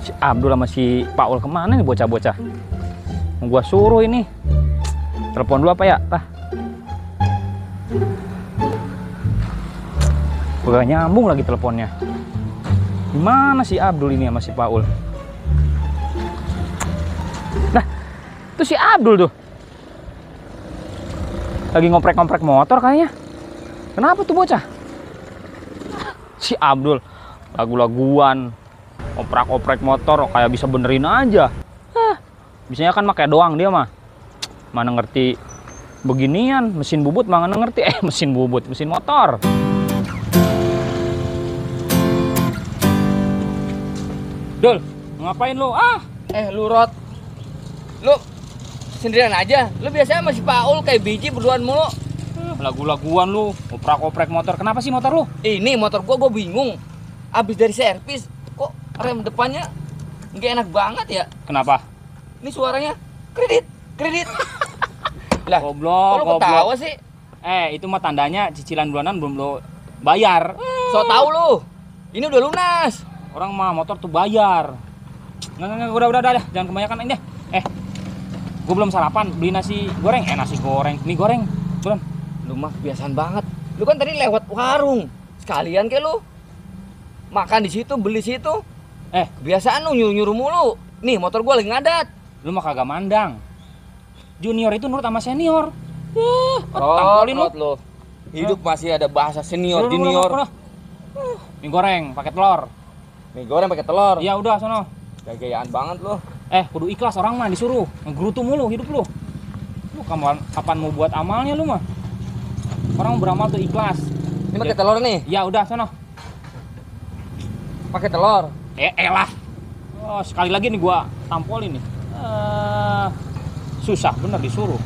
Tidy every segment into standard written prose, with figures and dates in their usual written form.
Si Abdul sama si Paul kemana nih bocah-bocah? Mau gua suruh ini. Telepon dulu apa ya? Tah. Gak nyambung lagi teleponnya. Gimana si Abdul ini sama si Paul? Nah, itu si Abdul tuh. Lagi ngoprek-ngoprek motor kayaknya. Kenapa tuh bocah? Si Abdul lagu-laguan, oprak-oprek motor kayak bisa benerin aja. Biasanya kan pakai doang dia mah. Mana ngerti beginian, mesin bubut mana ngerti. Mesin bubut, mesin motor. Dul, ngapain lu? Lu Rod, lu sendirian aja. Lu biasanya masih Paul kayak biji berduaan mulu. Lagu-laguan lu, oprak-oprek motor. Kenapa sih motor lu? Ini motor gua bingung. Abis dari servis, kok rem depannya nggak enak banget ya? Kenapa? Ini suaranya kredit. Lah, Goblok, kok lu ketawa sih? Itu mah tandanya cicilan bulanan belum lo bayar. So tau lu, ini udah lunas. Orang mah motor tuh bayar. Nggak, udah, jangan kebanyakan ini deh. Gue belum sarapan, beli nasi goreng. Nasi goreng, mie goreng. Buruan. Lu mah kebiasaan banget. Lu kan tadi lewat warung. Sekalian kayak lu makan di situ, beli situ. Kebiasaan lu nyuruh mulu. Nih, motor gua lagi ngadat. Lu mah kagak mandang. Junior itu nurut sama senior. Tampolin lu. Hidup masih ada bahasa senior, junior. Mie goreng pakai telur. Mie goreng pakai telur. Iya udah sono. Gaya-gayaan banget lu. Kudu ikhlas orang mah disuruh. Ngegerutu mulu hidup lu. Lu kapan mau buat amalnya lu mah? Orang beramal tuh ikhlas. Ini pakai telur nih. Ya udah sono. Pakai telur. Elah. Sekali lagi nih gua tampolin nih. Susah bener disuruh.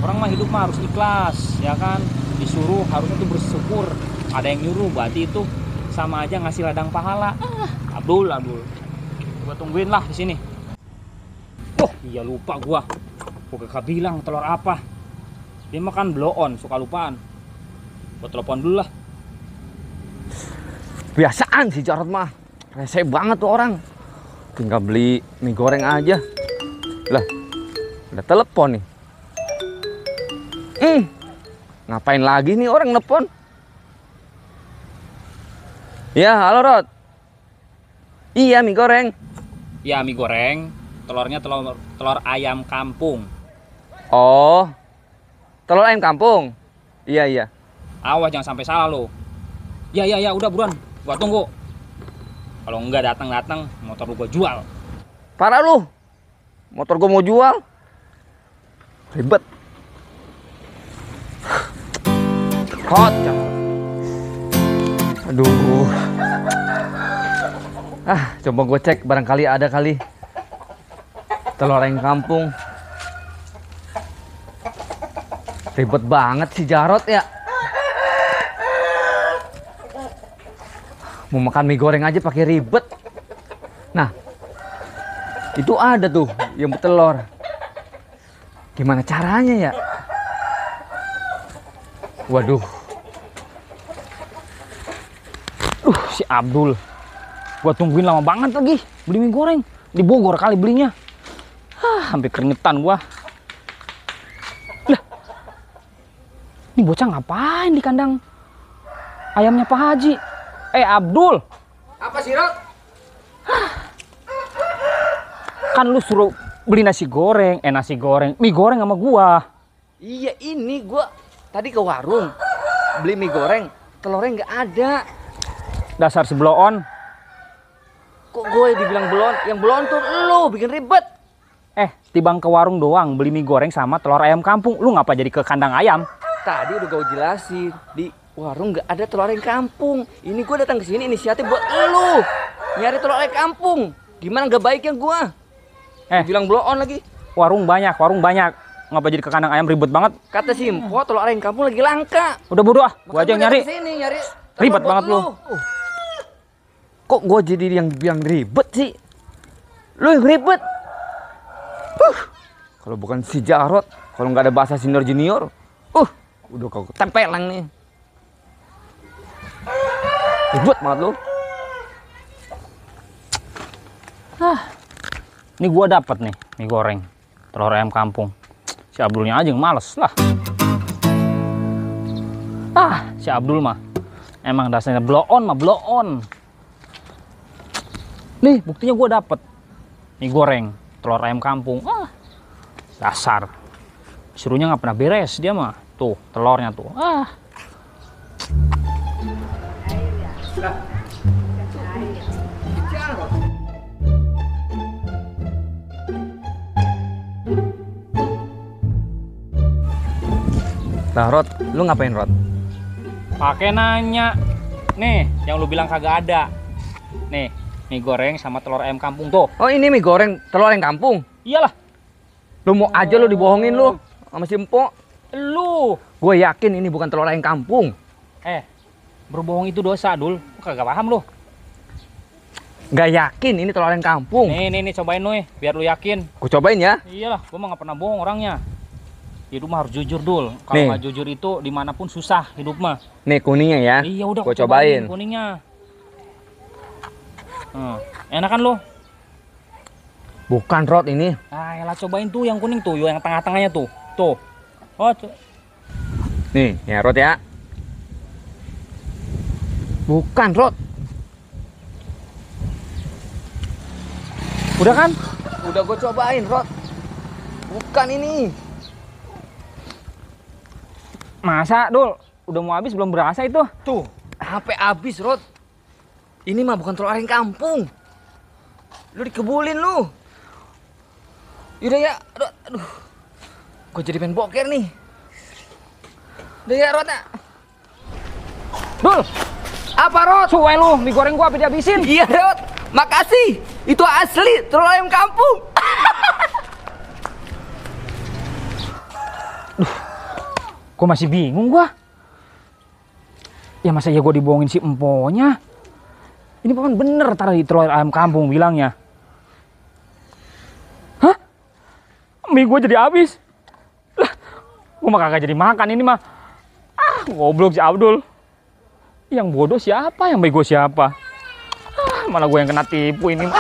Orang mah hidup mah harus ikhlas, ya kan? Disuruh harusnya tuh bersyukur. Ada yang nyuruh berarti itu sama aja ngasih ladang pahala. Abdul. Gua tungguin lah di sini. Iya lupa gua. Gua gak bilang telur apa. Dia makan blow on, suka lupaan. Gua telepon dulu lah. Biasaan si Jarod mah. Rese banget tuh orang. Tinggal beli mie goreng aja. Lah, ada telepon nih. Ngapain lagi nih orang nelpon? Ya, halo Rod. Iya, mie goreng. Ya, mie goreng. Telurnya telur ayam kampung. Oh, telur ayam kampung. Iya. Awas jangan sampai salah lo. Ya, udah buruan. Gua tunggu. Kalau enggak datang, motor lu gua jual. Parah lu. Motor gua mau jual. Ribet. Hot. Aduh. Coba gue cek barangkali ada kali. Telur ayam kampung. Ribet banget si Jarod ya. Mau makan mie goreng aja pakai ribet. Nah, itu ada tuh yang bertelur. Gimana caranya ya? Waduh. Si Abdul. Gua tungguin lama banget lagi beli mie goreng. Di Bogor kali belinya. Hampir keringetan gua. Lah. Ini bocah ngapain di kandang ayamnya Pak Haji? Abdul. Apa sih, Rod? Kan lu suruh beli nasi goreng, mie goreng sama gua. Iya, ini gua tadi ke warung beli mie goreng, telurnya nggak ada. Dasar si bloon. Kok gue dibilang belon? Yang belon tuh lu bikin ribet. Tibang ke warung doang beli mie goreng sama telur ayam kampung. Lu ngapa jadi ke kandang ayam? Tadi udah gue jelasin di warung nggak ada telur ayam kampung. Ini gue datang ke sini inisiatif buat lu nyari telur ayam kampung. Gimana nggak baiknya gue? Bilang bloon lagi. Warung banyak. Ngapa jadi ke kandang ayam ribet banget? Kata Simpo telur ayam kampung lagi langka. Udah bodo ah, gua aja yang nyari. Nyari ribet banget lu. Kok gue jadi yang ribet sih? Lu yang ribet. Kalau bukan si Jarod, kalau nggak ada bahasa senior junior, udah kau tempelang nih. Ribet banget lu. Ini gua dapat nih mie goreng telur ayam kampung. Si Abdulnya aja yang males lah. Si Abdul mah emang dasarnya blow on mah blow on. Nih buktinya gua dapat mie goreng telur ayam kampung. Dasar. Suruhnya nggak pernah beres dia mah. Tuh telurnya tuh. Lah Rod, lu ngapain Rod? Pakai nanya. Nih, yang lu bilang kagak ada. Nih, mie goreng sama telur ayam kampung tuh. Oh ini mie goreng telur ayam kampung? Iyalah. Lu mau aja lu dibohongin lu sama si Empok. Lu. Gue yakin ini bukan telur ayam kampung. Berbohong itu dosa, Dul. Lu kagak paham lu. Gak yakin ini telur ayam kampung. Nih, cobain lu biar lu yakin. Gue cobain ya. Iyalah, gua mah gak pernah bohong orangnya. Hidup mah harus jujur, Dul. Kalau Nih. nggak jujur itu dimanapun susah hidup mah. Nih kuningnya ya. Iya udah, Gue gua cobain. kuningnya. Enak kan lo? Bukan Rod ini. Yalah cobain tuh yang kuning tuh, yang tengah-tengahnya tuh. Tuh. Nih ya Rod ya. Bukan Rod. Udah kan? Udah gue cobain Rod. Bukan ini. Masa, Dul? Udah mau habis belum berasa itu? Tuh, HP habis Rod. Ini mah bukan telur ayam kampung. Lu dikebulin lu. Yaudah ya, aduh. Gue jadi pengen boker nih. Udah ya Rod ya. Dul! Apa Rod? Suwe lu, mie goreng gua habis dihabisin. Iya Rod, makasih. Itu asli telur ayam kampung. Gua masih bingung gua. Ya masa ya gua dibohongin si emponya. Ini paman bener taruh di telur ayam kampung bilangnya. Hah? Mie gua jadi habis. Lah, gua mah kagak jadi makan ini mah. Goblok si Abdul. Yang bodoh siapa, yang bego siapa? Malah gue yang kena tipu ini mah.